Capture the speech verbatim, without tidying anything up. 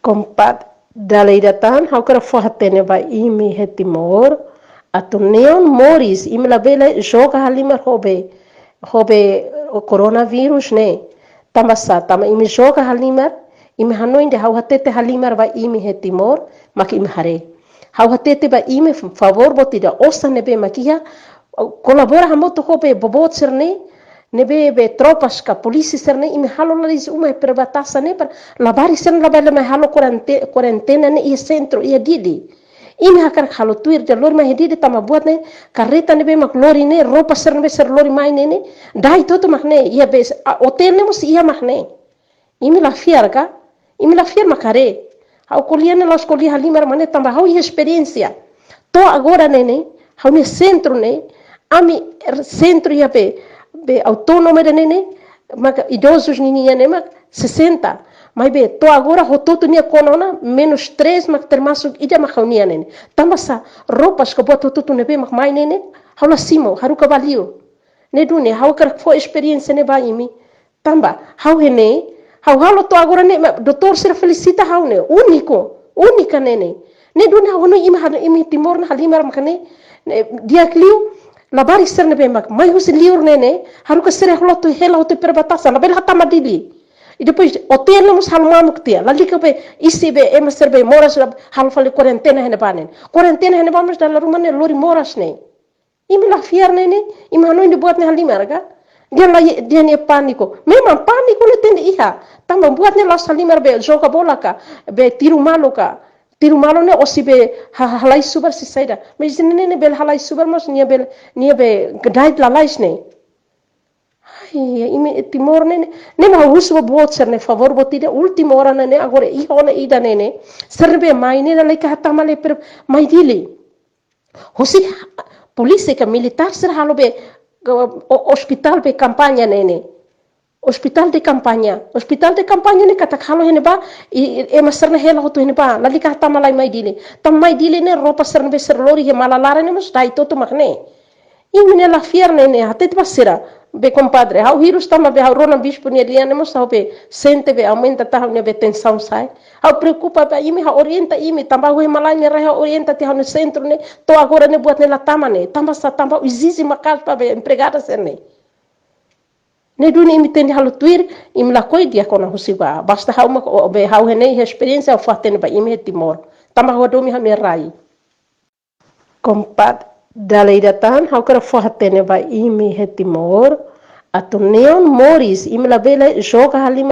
Kompadre, dala ida tan ha'u hakarak fó-hatene ba imi iha Timor, atu neon moris, imi labele joga halimar ho be, ho be coronavirus ne'e. Tanba sá, tanba imi joga halimar, imi hanoin dehan ha'u hatete halimar ba imi iha Timor, mak imi haree. Ha'u hatete ba imi, favór boot ida, osan ne'ebé mak iha, kolabora hamutuk ho be boboot sira-ne'e, ne'ebé be tropas ka polísia sira-ne'e, imi halo lalais uma iha perbatasan ne'e, para labarik sira-ne'e labele mai halo kuarente-, kuarentena ne'e iha sentru, iha Dili. Imi hakarak halo tuir dehan lori mai iha Dili tanba buat ne'e, karreta ne'ebé mak lori ne'e, ropa sira ne'ebé sira lori mai ne'e ne'e, Dait hotu mak ne'e, iha be, a, otél ne'e mós iha mak ne'e. Imi la fiar ka? Imi la fiar mak haree. Ha'u ko'alia ne'e la'ós ko'alia halimar mak ne'e tanba ha'u iha esperiénsia. To'o agora ne'e ne'e, ha'u-nia sentru ne'e, ami er-, sentru iha be, be autónoma ida ne'e ne'e, maka idozus ninian ne'e mak sesenta. Maibé to'o agora hotu-hotu nia kona ona, menus tres mak termasuk ida mak ha'u-nian ne'e ne'e. Tanba sá, ropas ka buat hotu-hotu ne'ebé mak mai ne'e ne'e, ha'u la simu, haruka ba liur. Ne'e duni, ha'u hakarak fó esperiénsia ne'e ba imi. Tanba, ha'u iha ne'e, ha'u halo to'o agora ne'e, ma doutór sira felisita ha'u ne'e, úniku, únika ne'e ne'e. Ne'e duni ha'u hanoin imi hal-, imi Timor ne'e halimar maka ne'e, ne'e, di'ak liu, labarik sira ne'ebé mak mai husi liur ne'e ne'e, haruka sira hela hotu, hela hotu perbatasan, labele hatama Dili. I depois, otél ne'e mós halo mamuk tiha, lalika be, isin be, ema sira be, moras la, halo fali kuarentena iha ne'ebá ne'e. Kuarentena iha ne'ebá mós dala ruma ne'e, lori moras ne'e. Imi la fiar ne'e ne'e, imi hanoin dehan buat ne'e halimar ka? Dehan la, dehan ne'e pániku. Memang pániku ne'e tenke iha. Tanba buat ne'e la'ós halimar be joga bola ka, be tiru malu ka. Tiru malu ne'e ó sei be ha-, halai subar sei saida. Mas ne'e ne'e bele halai subar mós nia bele, nia be gedait lalais ne'e. Ai, imi Timor ne'e ne'e. Ne'e mak husu ba boot sira-ne'e favór boot ida última hora ne'e ne'e agora iha ona ida ne'e ne'e. Sira ne'ebé mai ne'e lalika hatama lai per mai Dili. Husi polísia ka militár sira halo be, o-, o-, ospitál be kampaña ne'e ne'e. Ospitál de kampaña. Ospitál de kampaña ne'e katak halo iha ne'ebá, i, i, ema sira-ne'e hela hotu iha ne'ebá. Lalika hatama lai mai Dili. Tanba mai Dili ne'e ropa sira ne'ebé sira lori iha mala laran ne'e mós da'et hotu mak ne'e. Imi ne'e la fiar ne'e ne'e, hatete ba sira, be kompadre, ha'u hirus tanba be ha'u rona bispu nia lian ne'e mós ha'u be sente be aumenta tan ha'u-nia be tensaun sa'e. Ha'u preokupa ba imi, ha'u orienta imi, tanba ha'u iha malae nia rai ha'u orienta tiha ha'u-nia sentru ne'e, to'o agora ne'e buat ne'e la tama ne'e, tanba sá, tanba ha'u ezije maka'as ba be empregada sira-ne'e. Ne'e duni imi tenke halo tuir, imi lakohi di'ak ona husi ba, basta ha'u mak, o, be ha'u iha ne'e iha esperiénsia ha'u fó-hatene ba imi iha Timor, tanba ha'u hadomi ha'u-nia rai. Kompadre, dala ida tan ha'u hakarak fó-hatene ba imi iha Timor, atu neon moris, imi labele joga halimar